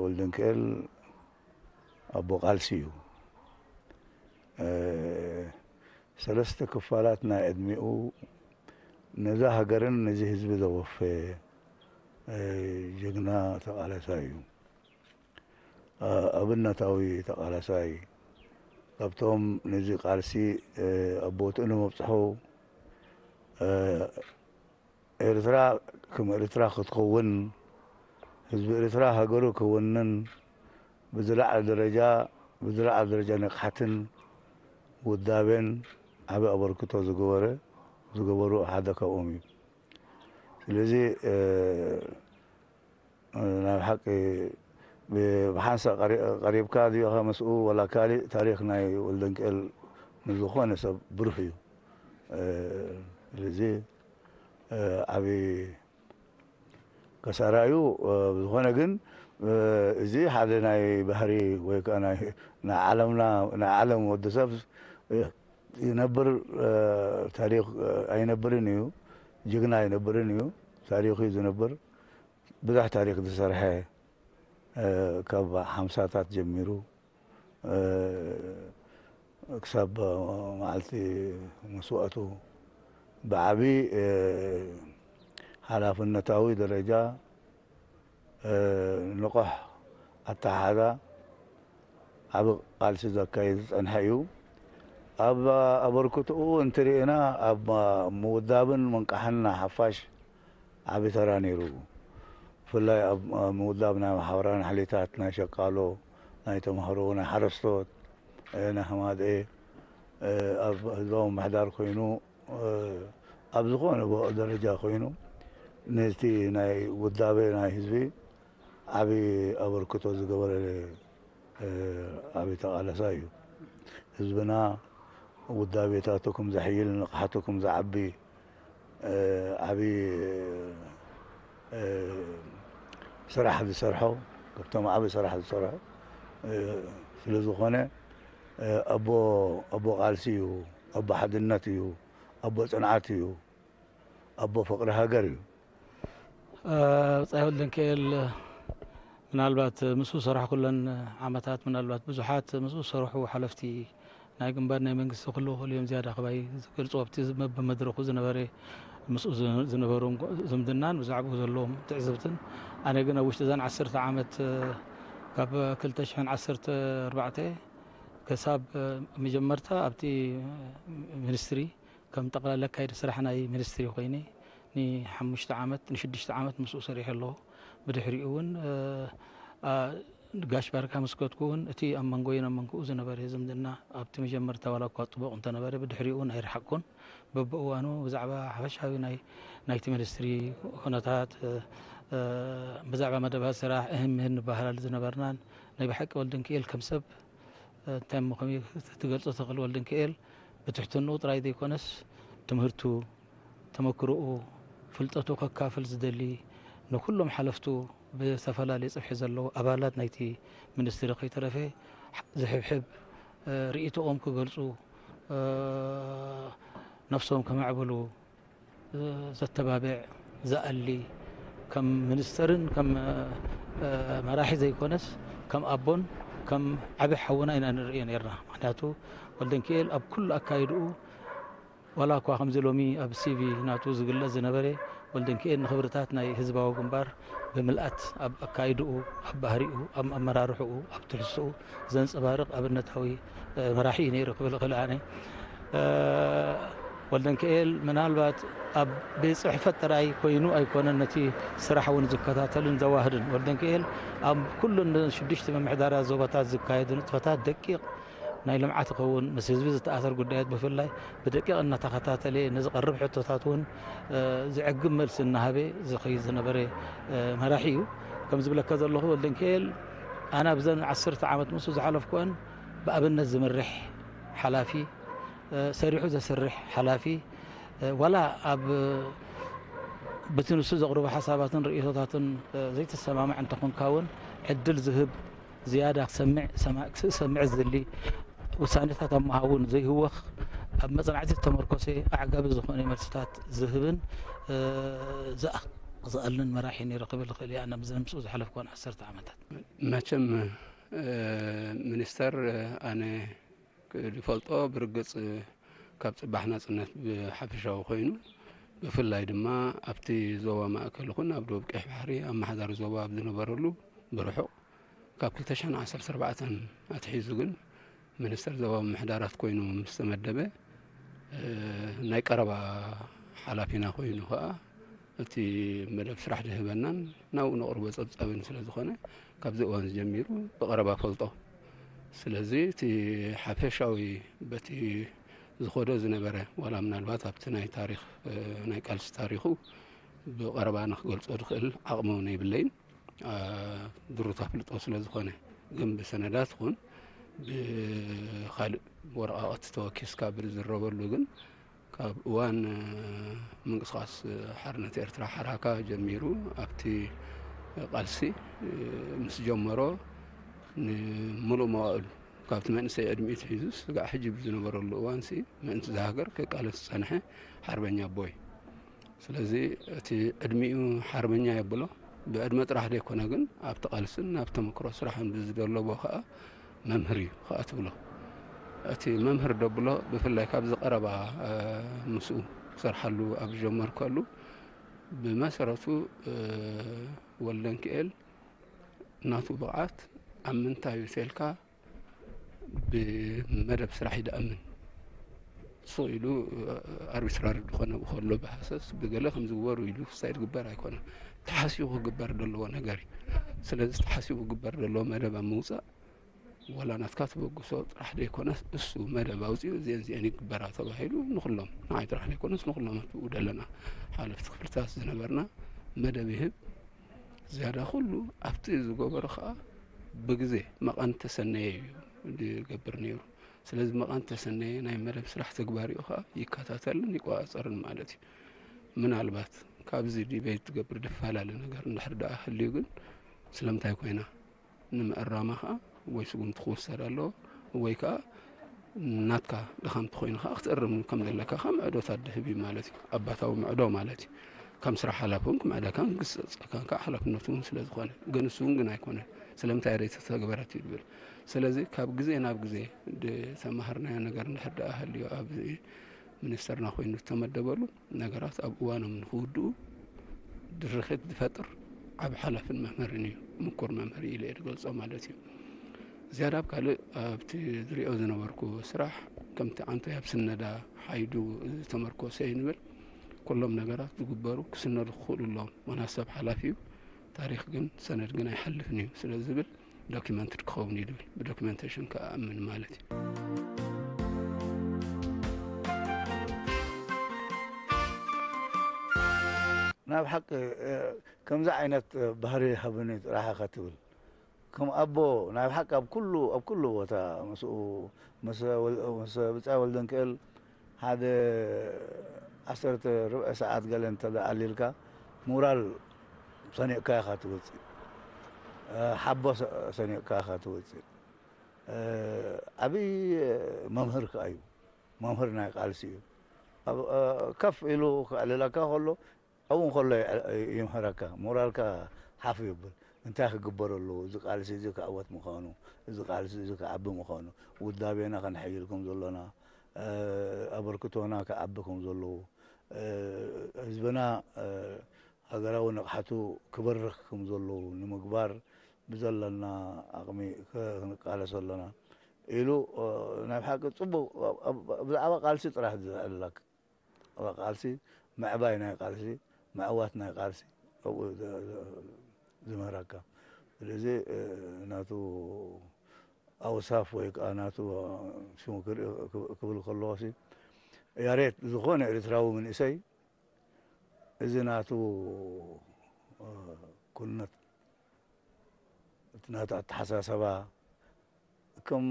ወልደንክኤል ኣቦ ቃልሲ እዩ። ሰለስተ ክፋላት ናይ ዕድሚኡ ነዛ ሃገርን ነዚ ህዝቢ ዘወፈየ ጀግና ተቓላሳይ እዩ። ኣብነታዊ ተቓላሳይ ካብቶም ነዚ ቃልሲ ኣቦትኡ ንምብፅሑ ኤርትራ ከም ኤርትራ ክትኸውን ህዝቢ ኤርትራ ሃገሩ ክውንን ብዝለዓለ ደረጃ ብዝለዓለ ደረጃ ንቕሓትን ውዳቤን ዓቢ ኣበርክቶ ዝገበረ ዝገበሩ ሓደ ካብኦም እዩ። ስለዚ ናይ ሓቂ ብሓንሳ ቀሪብካ ድኻ መስኡ ወላ ካሊእ ታሪክ ናይ ወልደንቅኤል ንዝኾነ ሰብ ብሩህ እዩ። ስለዚ ዓብዪ ከሳራ እዩ። ብዝኾነ ግን እዚ ሓደ ናይ ባህሪ ወይ ከዓ ናይ ዓለምና፣ ናይ ዓለም ወዲ ሰብ ይነብር፣ ታሪኽ ኣይነብርን እዩ። ጅግና ኣይነብርን እዩ። ታሪኽ እዩ ዝነብር። ብዙሕ ታሪኽ ዝሰርሐ፣ ካብ ሓምሳታት ጀሚሩ ክሳብ መዓልቲ መስዋእቱ ብዓቢ ሓላፍነታዊ ደረጃ፣ ንቑሕ ኣተሓሕዛ፣ ዓቢ ቃልሲ ዘካይድ ዝጸንሐ እዩ። ኣብ ኣበርክትኡ እንትርኢና፣ ኣብ ምውዳብን ምንቃሕን ሓፋሽ ዓቢ ተራ ነይሩ። ብፍላይ ኣብ ምውዳብ ናይ ማሕበራዊ ሓይልታት፣ ናይ ሸቃሎ፣ ናይ ተምሃሮ፣ ናይ ሓረስቶት፣ ናይ ሃማደኤ፣ ኣብ ህዝባዊ ምሕዳር ኮይኑ፣ ኣብ ዝኾነ ደረጃ ኮይኑ ነቲ ናይ ውዳበ ናይ ህዝቢ ዓቢ ኣበርክቶ ዝገበረ ዓቢ ተቓላሳይ እዩ። ህዝብና ውዳቤታቱ ከም ዘሕይል፣ ንቕሓቱ ከም ዝዓቢ፣ ዓቢ ስራሕ ዝሰርሖ፣ ካብቶም ዓቢ ስራሕ ዝሰርሖ ስለ ዝኾነ፣ ኣቦ ኣቦ ቃልሲ እዩ፣ ኣቦ ሓድነት እዩ፣ ኣቦ ጽንዓት እዩ፣ ኣቦ ፍቕሪ ሃገር እዩ። ብጻይ ወልደንክኤል፣ ምናልባት ምስኡ ዝሰራሕኩለን ዓመታት፣ ምናልባት ብዙሓት ምስኡ ዝሰርሑ ሓለፍቲ ናይ ግንባር ናይ መንግስቲ ክህልዉ ይኽእሉ እዮም ዝያዳ ክባይ ዝገልጹ ኣብቲ መ- ብመድረኹ ዝነበረ ምስኡ ዝ- ዝነበሮም ዝምድናን ብዛዕባኡ ዘለዎም ትዕዝብትን። ኣነ ግን ኣብ ውሽጢ እዘን ዓሰርተ ዓመት ካብ ክልተ ሽሕን ዓሰርተ ኣርባዕተ ክሳብ መጀመርታ ኣብቲ ሚኒስትሪ ከም ጠቕላላ ኣካይዲ ስራሕ ናይ ሚኒስትሪ ኮይነ ንሓሙሽተ ዓመት ንሽዱሽተ ዓመት ምስኡ ሰሪሐ ኣለኹ። ብድሕሪኡ እውን ጋሽ ባርካ ምስ ከድኩ እውን እቲ ኣብ መንጎይን ኣብ መንጎኡ ዝነበረ ዝምድና ኣብቲ መጀመርታ ዋላ እኳ ጥቡቕ እንተነበረ ብድሕሪኡ እውን ኣይረሓቅኩን። በብእዋኑ ብዛዕባ ሓፈሻዊ ናይ ናይቲ ሚኒስትሪ ኩነታት ብዛዕባ መደባት ስራሕ እህን ምህን ንበሃላሉ ዝነበርናን ናይ ብሓቂ ወልደንክኤል ከም ሰብ እንታይ እሞ ከመይ ክትገልጾ ትኽእል ወልደንክኤል ብትሕትንኡ ጥራይ ዘይኮነስ ትምህርቱ፣ ተመክሮኡ፣ ፍልጠቱ ከካፍል ዝደሊ ንኩሎም ሓለፍቱ ብዝተፈላለየ ጽፍሒ ዘለዉ ኣባላት ናይቲ ሚኒስትሪ ከይተረፈ ዝሕብሕብ ርእይቶኦም ክገልጹ ነብሶም ከማዕብሉ ዘተባብዕ፣ ዝኣሊ፣ ከም ሚኒስተርን ከም መራሒ ዘይኮነስ ከም ኣቦን ከም ዓቢ ሓውና ኢና ንርእዮ ነርና። ምኽንያቱ ወልደንኪኤል ኣብ ኩሉ ኣካይድኡ ዋላ እኳ ከምዚ ሎሚ ኣብ ሲቪ ናቱ ዝግለጽ ዝነበረ ወልደንኪኤል ንኽብርታት ናይ ህዝባዊ ግንባር ብምልኣት ኣብ ኣካይድኡ፣ ኣብ ባህሪኡ፣ ኣብ ኣመራርሕኡ፣ ኣብ ትሕዝትኡ ዘንጸባርቕ ኣብነታዊ መራሒ እዩ ነይሩ ክብል እኽእል ኣነ። ወልደንኪኤል ምናልባት ኣብ ቤት ጽሕፈት ጥራይ ኮይኑ ኣይኮነን ነቲ ስራሕ እውን ዝከታተልን ዘዋህድን። ወልደንኪኤል ኣብ ኩሉ ሽዱሽተ ምምሕዳራት ዞባታት ዝካየዱ ንጥፈታት ደቂቕ ናይ ልምዓት ይኸውን ምስ ህዝቢ ዝተኣሰር ጉዳያት ብፍላይ ብደቂቕ እናተኸታተለ ንዝቐርብ ሕቶታት እውን ዝዕግብ መልሲ እናሃበ ዝኸይድ ዝነበረ መራሒ እዩ። ከም ዝብለካ ዘለኹ ወልደንኪኤል ኣነ ኣብዘን ዓሰርተ ዓመት ምስኡ ዝሓለፍኩአን ብኣብነት ዝምርሕ ሓላፊ፣ ሰሪሑ ዘስርሕ ሓላፊ፣ ዋላ ኣብ በቲ ንሱ ዘቕርቦ ሓሳባትን ርእይቶታትን ዘይትሰማማዕ እንተኾንካ እውን ዕድል ዝህብ ዝያዳ ክሰምዕ ሰማ- ክሰምዕ ዝደሊ ውሳኔታት ኣብ ምሃብ እውን ዘይህወኽ ኣብ መጽናዕቲ ዝተመርኮሰ ኣዕጋቢ ዝኾነ መልስታት ዝህብን ዝኣ- ዝኣልን መራሒ ነይሩ ክብል ይኽእል እየ ኣነ ምስኡ ዝሓለፍኩወን ዓሰርተ ዓመታት። መቸም ሚኒስተር ኣነ ዝፈልጦ ብርግጽ ካብ ጽባሕ ናጽነት ብሓፈሻዊ ኮይኑ ብፍላይ ድማ ኣብቲ ዞባ ማእከል ይኹን ኣብ ደቡብ ቀይሕ ባሕሪ ኣመሓዳሪ ዞባ ኣብ ዝነበረሉ ብርሑቕ ካብ ክልተ ሽሕን ዓሰርተ ኣርባዕተን ኣትሒዙ ግን ሚኒስተር ዞባዊ ምምሕዳራት ኮይኑ ምስ ተመደበ ናይ ቀረባ ሓላፊና ኮይኑ ከኣ እቲ መደብ ስራሕ ዝህበናን ናብኡ ነቕርቦ ጸብጻብን ስለ ዝኾነ ካብዚ እዋን ጀሚሩ ብቐረባ ፈልጦ። ስለዚ እቲ ሓፈሻዊ በቲ ዝኸዶ ዝነበረ ዋላ ምናልባት ኣብቲ ናይ ታሪኽ ናይ ቃልሲ ታሪኹ ብቐረባ ንክገልጾ ዝኽእል ዓቕሚ እውን የብለይን። ድሩት ኣፍልጦ ስለ ዝኾነ ግን ብሰነዳት ኹን ብኻልእ ወረቓቕቲ ተወኪስካ ብዝረበሉ ግን ካብ እዋን ምንቅስቃስ ሓርነት ኤርትራ ሓራካ ጀሚሩ ኣብቲ ቃልሲ ምስ ጀመሮ ንምሉእ መዋእሉ ካብቲ መንእሰይ ዕድሚኡ ትሒዙ ስጋዕ ሕጂ ብዝነበረሉ እዋንሲ ምእንቲ ዝሃገር ክቃለስ ዝጸንሐ ሓርበኛ ኣቦ እዩ። ስለዚ እቲ ዕድሚኡ ሓርበኛ የብሎ። ብዕድመ ጥራሕ ዘይኮነ ግን ኣብቲ ቃልስን ኣብ ተመክሮ ስራሕን ብዝደለቦ ከኣ መምህር እዩ ከኣ ትብሎ። እቲ መምህር ደብሎ ብፍላይ ካብዚ ቀረባ ምስኡ ክሰርሓሉ ኣብ ዝጀመርከሉ ብመሰረቱ ወልደንኪኤል ናቱ ብቕዓት ኣብ ምንታይ እዩ ተልካ ብመደብ ስራሕ ይደኣምን። ስቕ ኢሉ ኣርቢትራሪ ዝኾነ ከሎ ብሃሰስ ብገለ ከም ዝግበሩ ኢሉ ክስታይ ዝግበር ኣይኮነን። ተሓሲቡ ክግበር ዘለዎ ነገር እዩ። ስለዚ ተሓሲቡ ክግበር ዘለዎ መደብ ኣብ ምውፃእ ዋላ ናትካ ተበግሶ ጥራሕ ዘይኮነስ እሱ መደብ ኣውፂኡ እዚአን እዚአን ይግበራ ተባሂሉ ንኩሎም ንዓይ ጥራሕ ዘይኮነስ ንኩሎም ኣብኡ ዘለና ሓለፍቲ ክፍልታት ዝነበርና መደብ ይህብ። ዝያዳ ኩሉ ኣብቲ ዝገበሮ ከዓ ብግዜ መቐን ተሰነየ እዩ ዝገብር ነይሩ። ስለዚ መቐን ተሰነየ ናይ መደብ ስራሕ ተግባሪኡ ከዓ ይከታተልን ይቆፃፀርን ማለት እዩ። ምናልባት ካብዚ ዲቤት ትገብር ድፈላለ ነገር እንድሕር ደኣ ህልዩ ግን ስለምንታይ ኮይና ንምእራማ ከዓ ወይ ስጉምቲ ክውሰድ ኣለዎ ወይ ከዓ ናትካ ድኻምቲ ኮይኑ ከዓ ክትእርም ከም ዘለካ ከዓ ምዕዶታት ድህብ እዩ ማለት እዩ። ኣባታዊ ምዕዶ ማለት እዩ። ከም ስራሕ ሓላፊ እውን ክምዕደካን ክግሰፀካን ከዓ ሓላፍነቱ እውን ስለ ዝኾነ ግን እሱ እውን ግን ኣይኮነን ስለምንታይ ደይ ተተግበረት እዩ ዝብል። ስለዚ ካብ ግዜ ናብ ግዜ ዝተማሃርናዮ ነገር እንድሕር ደኣ ሃልዩ ኣብ ሚኒስተርና ኮይኑ ዝተመደበሉ ነገራት ኣብ እዋኖም ንክውድኡ ድርኺት ዝፈጥር ዓብ ሓላፍን መምህርን እዩ። ምኩር መምህር ኢለ እየ ዝገልጾ ማለት እዩ። ዝያዳ ኣብ ካልእ ኣብቲ ዝሪኦ ዝነበርኩ ስራሕ ከምቲ ዓንቶይ ኣብ ስነዳ ሓይዱ ዝተመርኮሰ እዩ ንብል። ኩሎም ነገራት ዝግበሩ ክስነዱ ክኽእሉ ኣለዎም። ምኽንያቱ ሰብ ሓላፊ እዩ። ታሪኽ ግን ሰነድ ግን ኣይሓልፍን እዩ ስለ ዝብል ዶኪመንትድ ክኸውን እዩ ዝብል ብዶኪመንቴሽን ከኣምን ማለት እዩ። ናብ ሓቂ ከምዚ ዓይነት ባህሪ ሃብኒ ጥራሕ ኢኻ ትብል ከም ኣቦ ናይ ሓቂ ኣብ ኩሉ ኣብ ኩሉ ቦታ ምስኡ ምስ ወል- ምስ ብጻይ ወልደንክእል ሓደ ዓሰርተ ርብዒ ሰዓት ገለ እንተ ኣሊልካ ሙራል ሰኒቕካ ኢኻ ትወፅእ። ሓቦ ሰ- ሰኒቕካ ኢኻ ትወፅእ። ዓብዪ መምህር ከኣ እዩ። መምህር ናይ ቃልሲ እዩ። ኣብ- ከፍ ኢሉ ከዕልለካ ከሎ ኣብኡ ከሎ ይምህረካ፣ ሞራልካ ሓፍ ይብል። እንታይ ክግበር ኣለዎ፣ እዚ ቃልሲ እዚ ክዕወት ምዃኑ፣ እዚ ቃልሲ እዚ ክዓቢ ምዃኑ፣ ውዳቤና ከነሐይል ከም ዘሎና፣ ኣበርክቶና ክዓቢ ከም ዘለዎ፣ ህዝብና ሃገራዊ ንቕሓቱ ክበርኽ ከም ዘለዎ ንምግባር ብዘለና ዓቕሚ ክንቃለስ ኣለና ኢሉ ናይ ብሓቂ ፅቡቅ ብዛዕባ ቃልሲ ጥራሕ ዝዕልለካ ቃልሲ ምዕባይ ናይ ቃልሲ ምዕዋት ናይ ቃልሲ ኣብኡ ዝምህረካ ስለዚ ናቱ ኣውሳፍ ወይ ከዓ ናቱ ሽሙ ክብል ከለዎ ያሬት ዝኾነ ኤርትራዊ መንእሰይ እዚ ናቱ ኩነት እቲ ናቱ ኣተሓሳሰባ ከም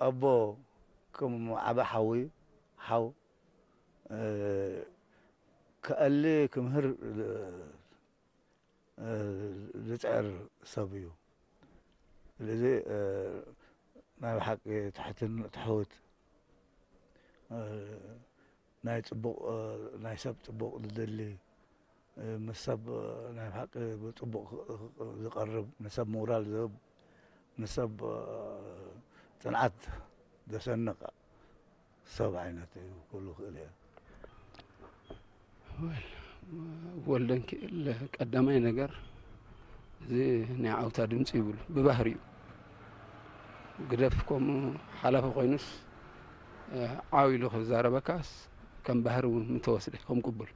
ኣቦ ከም ዓበ ሓዊ ሓው ክኣሊ ክምህር ዝፅዕር ሰብ እዩ። ስለዚ ናይ ብሓቂ ትሕትን ትሕውት ናይ ፅቡቕ ናይ ሰብ ፅቡቕ ዝደሊ ምስ ሰብ ናይ ብሓቂ ብፅቡቕ ዝቐርብ ንሰብ ምውራል ዝህብ ንሰብ ፅንዓት ዘሰንቕ ሰብ ዓይነት እዩ ክብሉ ክእል እየ። ወልደንክእል ቀዳማይ ነገር እዚ ናይ ዓውታ ድምፂ ይብሉ ብባህሪኡ ግደፍ ከምኡ ሓላፊ ኮይኑስ ዓው ኢሉ ክዛረበካስ ከም ባህሪ እውን ምተወስደ ከም ቅቡል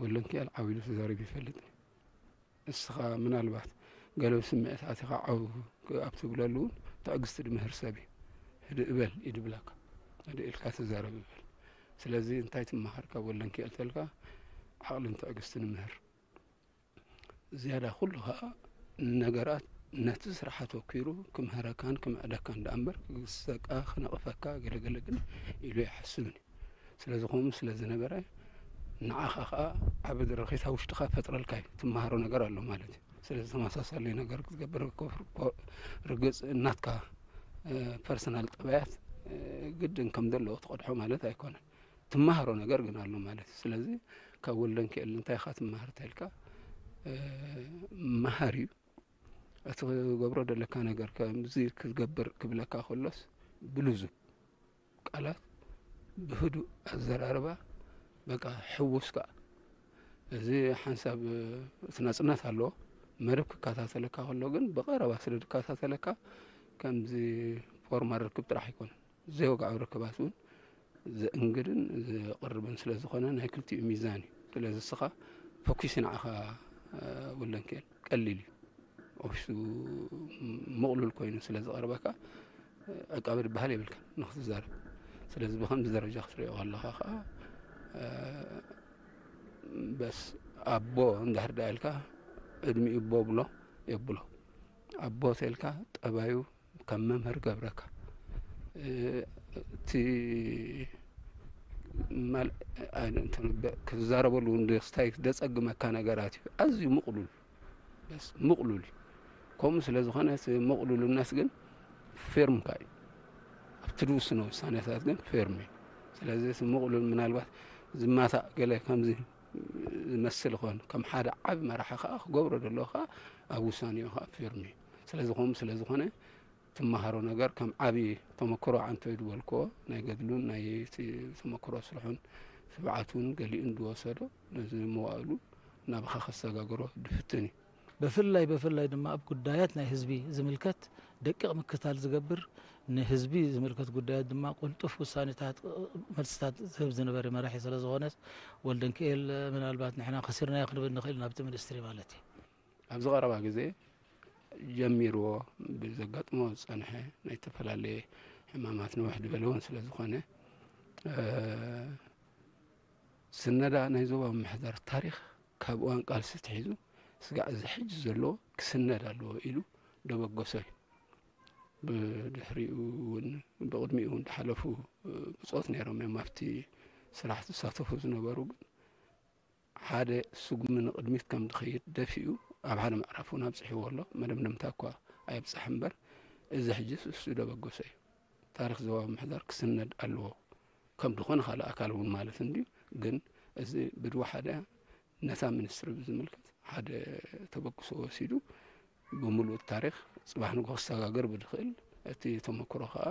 ወልደንክእል ዓው ኢሉ ተዛሪቡ ይፈልጥ። እስኻ ምናልባት ገለ ብስምዒት ኣቲኻ ዓው ኣብ ትብለሉ እውን ትዕግስቲ ድምህር ሰብ እዩ። ህድእ በል እዩ ድብለካ። ህድእ ኢልካ ተዛረብ ይበል። ስለዚ እንታይ ትመሃር ካብ ወልደንኪኤል ተልካ ዓቕልን ትዕግስትን ምህር። ዝያዳ ኩሉ ከዓ ነገራት ነቲ ስራሕ ኣተኪሩ ክምህረካን ክምዕደካን ደኣ እምበር ክግስጸካ ክነቕፈካ ገለገለ ግን ኢሉ ኣይሓስብን እዩ። ስለዚ ከምኡ ስለ ዝነበረ ንዓኻ ከዓ ዓቢ ድርኺት ኣብ ውሽጥኻ ፈጥረልካ እዩ። ትመሃሮ ነገር ኣሎ ማለት እዩ። ስለዚ ተመሳሳሊ ነገር ክትገብር ኮ-፣ ኮ-፣ ርግጽ ናትካ፣ እ፣ ፐርሰናል ጠባያት፣ እ፣ ግድን ከም ዘለዎ ትቐድሖ ማለት ኣይኮነን። ትመሃሮ ነገር ግን ኣሎ ማለት እዩ። ስለዚ ካብ ወልደንኪኤል እንታይ ኢኻ ትመሃር ተልካ፣ እ፣ መሃር እዩ። እቲ ክገብሮ ዘለካ ነገር ከምዚ ክትገብር ክብለካ ከሎስ ብልዙብ ቃላት ብህዱእ ኣዘራርባ በቃ ሕውስካ። እዚ ሓንሳብ እቲ ናጽነት ኣለዎ። መደብ ክከታተለካ ከሎ ግን ብቐረባ ስለ ዝከታተለካ ከምዚ ፎርማል ርክብ ጥራሕ ኣይኮነን። ዘይወግዓዊ ርክባት እውን ዘእንግድን ዘቕርብን ስለ ዝኾነ ናይ ክልቲኡ ሚዛን እዩ። ስለዚ እስኻ ፈኲስ ንዓኻ፣ እ፣ ወልደንኪኤል ቀሊል እዩ። ኦፊሱ ምቕሉል ኮይኑ ስለ ዝቐርበካ፣ እ፣ ዕቃበ ዝበሃል የብልካ ንክትዛረብ። ስለዚ ብኸምዚ ደረጃ ክትሪኦ ከለኻ ኸዓ፣ እ፣ በስ ኣቦ እንድሕር ደኣ ኢልካ ዕድሚኡ ቦ ብሎ የብሎ። ኣቦ ተልካ ጠባዩ ከም መምህር ገብረካ፣ እ፣ እቲ ማል-፣ ኣይ፣ እንትን በ-፣ ክትዛረበሉ እውን ዶ-፣ ስታይ ደጸግመካ ነገራት እዩ። ኣዝዩ ምቕሉል፣ በስ ምቕሉል እዩ። ከምኡ ስለ ዝኾነ እቲ ምቕሉልነት ግን ፌርምካ እዩ። ኣብቲ ዝውስኖ ውሳኔታት ግን ፌርም እዩ። ስለዚ እቲ ምቕሉል ምናልባት ዝማታእ ገለ ከምዚ ዝመስል ይኾን፣ ከም ሓደ ዓቢ መራሒ ከኣ ክገብሮ ዘለዎ ከኣ ኣብ ውሳኔኡ ከኣ ፌርም እዩ። ስለዚ ከምኡ ስለ ዝኾነ ትመሃሮ ነገር ከም ዓቢ ተመክሮ ዓንቶ እዩ ዝበልክዎ ናይ ገድሉን ናይ እቲ ተመክሮ ስርሑን ትብዓቱን ገሊኡን ዝወሰዶ ነዚ መዋእሉ ናብኻ ከሰጋግሮ ዝፍትን እዩ። ብፍላይ፣ ብፍላይ ድማ ኣብ ጉዳያት ናይ ህዝቢ ዝምልከት ደቂቕ ምክታል ዝገብር፣ ንህዝቢ ዝምልከት ጉዳያት ድማ ቅልጡፍ ውሳኔታት፣ መልስታት ዝህብ ዝነበረ መራሒ ስለ ዝኾነስ፣ ወልደንኪኤል ምናልባት ንሕና ከሲርናዮ ክንብል ንኽእል ናብቲ ሚኒስትሪ ማለት እዩ። ኣብዚ ቀረባ ግዜ ጀሚርዎ ብዘጋጥሞ ዝጸንሐ ናይ ዝተፈላለየ ሕማማት ነውሕ ዝበለ እውን ስለ ዝኾነ፣ እ፣ ስነዳ ናይ ዞባ ምምሕዳር ታሪኽ ካብ እዋን ቃልሲ ኣትሒዙ ስጋዕ እዚ ሕጂ ዘለዎ ክስነድ ኣለዎ ኢሉ ደበገሶ እዩ። ብድሕሪኡ እውን ብቕድሚኡ እውን ዝሓለፉ፣ እ፣ ብጾት ነይሮም እዮም ኣብቲ ስራሕ ዝሳተፉ ዝነበሩ። ግን ሓደ ስጉሚ ንቕድሚት ከም ዝኸይድ ደፊኡ ኣብ ሓደ ምዕራፍ እውን ኣብጺሕዎ ኣሎ። መደምደምታ እኳ ኣየብጽሐ እምበር፣ እዚ ሕጂስ እሱ ደበገሶ እዩ። ታሪኽ ዞባ ምምሕዳር ክስነድ ኣለዎ። ከም ዝኾነ ካልእ ኣካል እውን ማለት እንድዩ። ግን እዚ ብድዋ ሓደ ነታ ሚኒስትሪ ብዝምልከት ሓደ ተበግሶ ወሲዱ ብምሉእ ታሪኽ ጽባሕ ንግሆ ክሰጋገር ብድኽእል፣ እቲ ተመክሮ ከኣ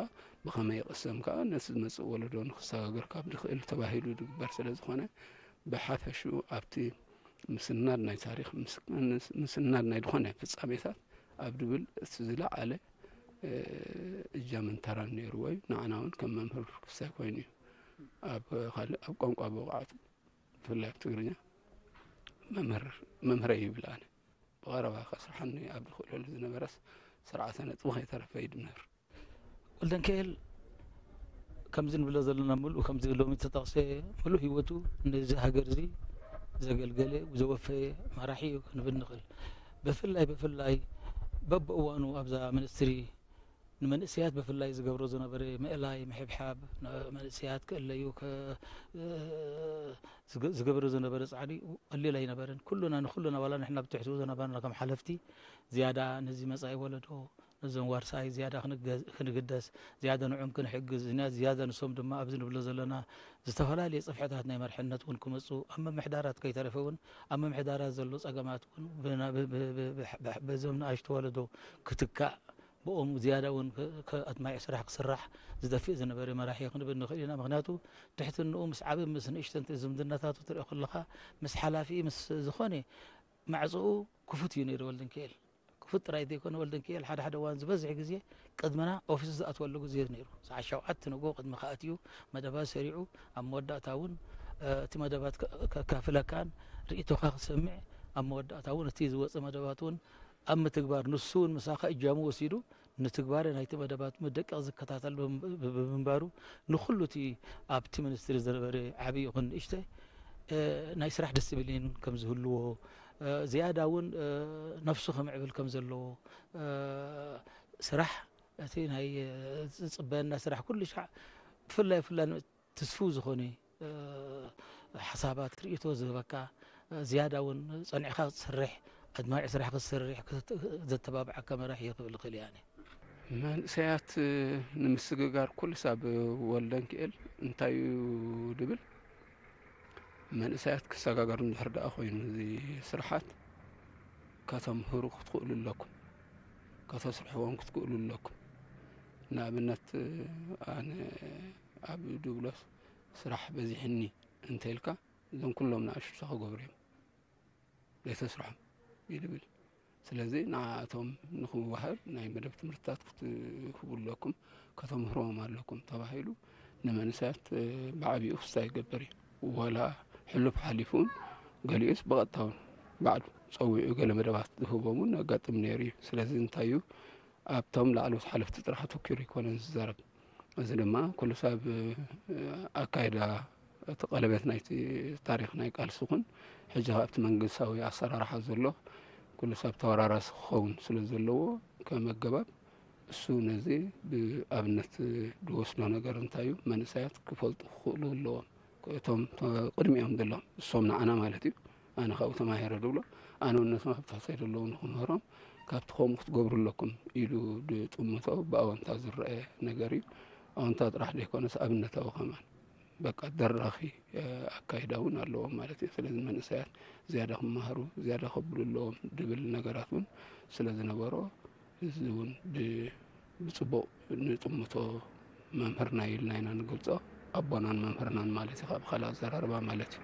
ብኸመይ ይቕሰም ከኣ ነቲ ዝመጽእ ወለዶ ንክሰጋገር ካብ ድኽእል ተባሂሉ ዝግበር ስለ ዝኾነ፣ ብሓፈሽኡ ኣብቲ ምስናድ ናይ ታሪኽ፣ ምስ-፣ ምስ-፣ ምስናድ ናይ ዝኾነ ፍጻሜታት ኣብ ድብል እቲ ዝለዓለ፣ እ፣ እጃምን ተራን ነይርዎ እዩ። ንዓና እውን ከም መምህር ክስታይ ኮይኑ እዩ። ኣብ ካልእ፣ ኣብ ቋንቋ ብቕዓቱ፣ ብፍላይ ኣብ ትግርኛ መምህር፣ መምህረይ ይብል ኣነ። ብቐረባ ከስርሓኒ ኣብ ዝኽእለሉ ዝነበረስ ስርዓተ ነጥቢ ከይተረፈ ይድምር። ወልደንኪኤል ከምዚ ንብሎ ዘለና ምሉእ ከምዚ ሎሚ ተጠቕሰ ምሉእ ህይወቱ ነዚ ሃገር እዚ ዘገልገለ ዘወፈየ መራሒ እዩ ክንብል ንኽእል። ብፍላይ፣ ብፍላይ በብእዋኑ ኣብዛ ሚኒስትሪ ንመንእሰያት ብፍላይ ዝገብሮ ዝነበረ ምእላይ፣ ምሕብሓብ፣ ንመንእሰያት ክእለዩ ከ-፣ ዝገ-፣ ዝገብሮ ዝነበረ ጻዕሪ ቀሊል ኣይነበረን። ኩሉና፣ ንኩሉና ዋላ ንሕና ብትሕትኡ ዝነበርና ከም ሓለፍቲ ዝያዳ ነዚ መጻኢ ወለዶ፣ ነዞም ዋርሳይ ዝያዳ ክንገ-፣ ክንግደስ፣ ዝያዳ ንዕኦም ክንሕግዝ፣ ዝና-፣ ዝያዳ ንሶም ድማ ኣብዚ ንብሎ ዘለና ዝተፈላለየ ጽፍሕታት ናይ መርሕነት እውን ክመጹ፣ ኣብ ምምሕዳራት ከይተረፈ እውን ኣብ ምምሕዳራት ዘሎ ጸገማት እውን ብና-፣ ብ-፣ ብ-፣ ብ-፣ ብ-፣ በዞም ንኣሽቱ ወለዶ ክትካእ፣ ብኦም ዝያዳ እውን ከ-፣ ከ-፣ ኣድማዒ ስራሕ ክስራሕ ዝደፍእ ዝነበረ መራሒ ክንብል ንኽእል ኢና። ምኽንያቱ ትሕትንኡ ምስ ዓቢ ምስ ንእሽተን ዝምድናታቱ ትሪኦ ከለኻ ምስ ሓላፊ ምስ ዝኾነ ማዕጾኡ ክፉት እዩ ነይሩ ወልደንኪኤል። ክፉት ጥራይ ዘይኮነ ወልደንኪኤል ሓደ ሓደ እዋን ዝበዝሕ ግዜ ቅድመና ኦፊስ ዝኣትወሉ ግዜ ነይሩ። ሰዓት ሸውዓተ ንግሆ ቅድሚ ከኣትዩ መደባት ሰሪዑ ኣብ መወዳእታ እውን፣ እ፣ እቲ መደባት ከ-፣ ከካፍለካን ርእይቶኻ ክሰምዕ ኣብ መወዳእታ እውን እቲ ዝወጸ መደባት እውን ኣብ ምትግባር ንሱ እውን ምሳኻ እጃሙ ወሲዱ ንትግባረ ናይቲ መደባት መደቀቕ ዝከታተል ብም-፣ ብ-፣ ብምንባሩ ንኹሉ እቲ ኣብቲ ሚኒስትሪ ዝነበረ ዓቢ ይኹን ንእሽተ፣ እ፣ ናይ ስራሕ ዲስፕሊን ከም ዝህልዎ፣ እ፣ ዝያዳ እውን፣ እ፣ ነፍሱ ከምዕብል ከም ዘለዎ፣ እ፣ ስራሕ እቲ ናይ፣ እ፣ ዝጽበየና ስራሕ ኩሉ ሻዕ ብፍላይ፣ ብፍላይ ትስፉው ዝኾነ ሓሳባት ርእቶ ዝህበካ፣ ዝያዳ እውን ጸኒዕካ ክትሰርሕ፣ ኣድማዒ ስራሕ ክትሰርሕ ዘተባብዓካ መራሒ እየ ክብል እኽእል እየ ኣነ። መንእሰያት ንምስግጋር ኩሉ ሳብ ወልደንክኤል እንታይ እዩ ድብል? መንእሰያት ክሰጋገሩ እንድሕር ደኣ ኮይኑ እዚ ስርሓት ከተምህሩ ክትክእሉ ኣለኩም፣ ከተስርሕዎም ክትክእሉ ኣለኩም። ንኣብነት ኣነ ኣብ ድብሎስ ስራሕ በዚሕኒ እንተልካ እዞም ኩሎም ንኣሽቱ ክገብሩ እዮም ዘይተስርሖም ይድብል። ስለዚ ንዓኣቶም ንክወሃብ ናይ መደብ ትምህርትታት ክትህቡ ኣለኩም፣ ከተምህርዎም ኣለኩም ተባሂሉ ንመንእሰያት ብዓቢኡ ክስታይ ይገብር እዩ። ዋላ ሕሉፍ ሓሊፉ እውን ገሊኡስ ብቐጥታ እውን ባዕሉ ጸዊዑ ገለ መደባት ዝህቦም እውን ኣጋጥም ነይሩ እዩ። ስለዚ እንታይ እዩ ኣብቶም ላዕለዎት ሓለፍቲ ጥራሕ ኣተኪሩ ኣይኮነን ዝዛረብ። እዚ ድማ ኩሉ ሰብ ኣካይዳ እቲ ቀለቤት ናይቲ ታሪኽ ናይ ቃልሲ ይኹን ሕጂ ኣብቲ መንግስታዊ ኣሰራርሓ ዘሎ ኩሉ ሰብ ተወራራሲ ክኸውን ስለ ዘለዎ ከም ኣገባብ እሱ ነዚ ብኣብነት ዝወስዶ ነገር እንታይ እዩ መንእሰያት ክፈልጡ ክኽእሉ ኣለዎም። እቶም ቅድሚኦም ዘለዎም እሶም ንዓና ማለት እዩ። ኣነ ካብኡ ተማሂረ ድብሎ ኣነ እነቶም ኣብ ትሕተይ ዘለዉ ንክምህሮም ካብቲ ከምኡ ክትገብሩ ኣለኩም ኢሉ ድጥምቶ ብኣወንታ ዝረአ ነገር እዩ። ኣወንታ ጥራሕ ዘይኮነስ ኣብነታዊ ከማን በቃ ደራኺ ኣካይዳ እውን ኣለዎም ማለት እዩ። ስለዚ መንእሰያት ዝያዳ ክመሃሩ ዝያዳ ከብሉ ኣለዎም ድብል ነገራት እውን ስለ ዝነበሮ እዚ እውን ብፅቡቕ ንጥምቶ መምህርና ኢልና ኢና ንገልፆ። ኣቦናን መምህርናን ማለት እዩ ካብ ካልእ ኣዘራርባ ማለት እዩ።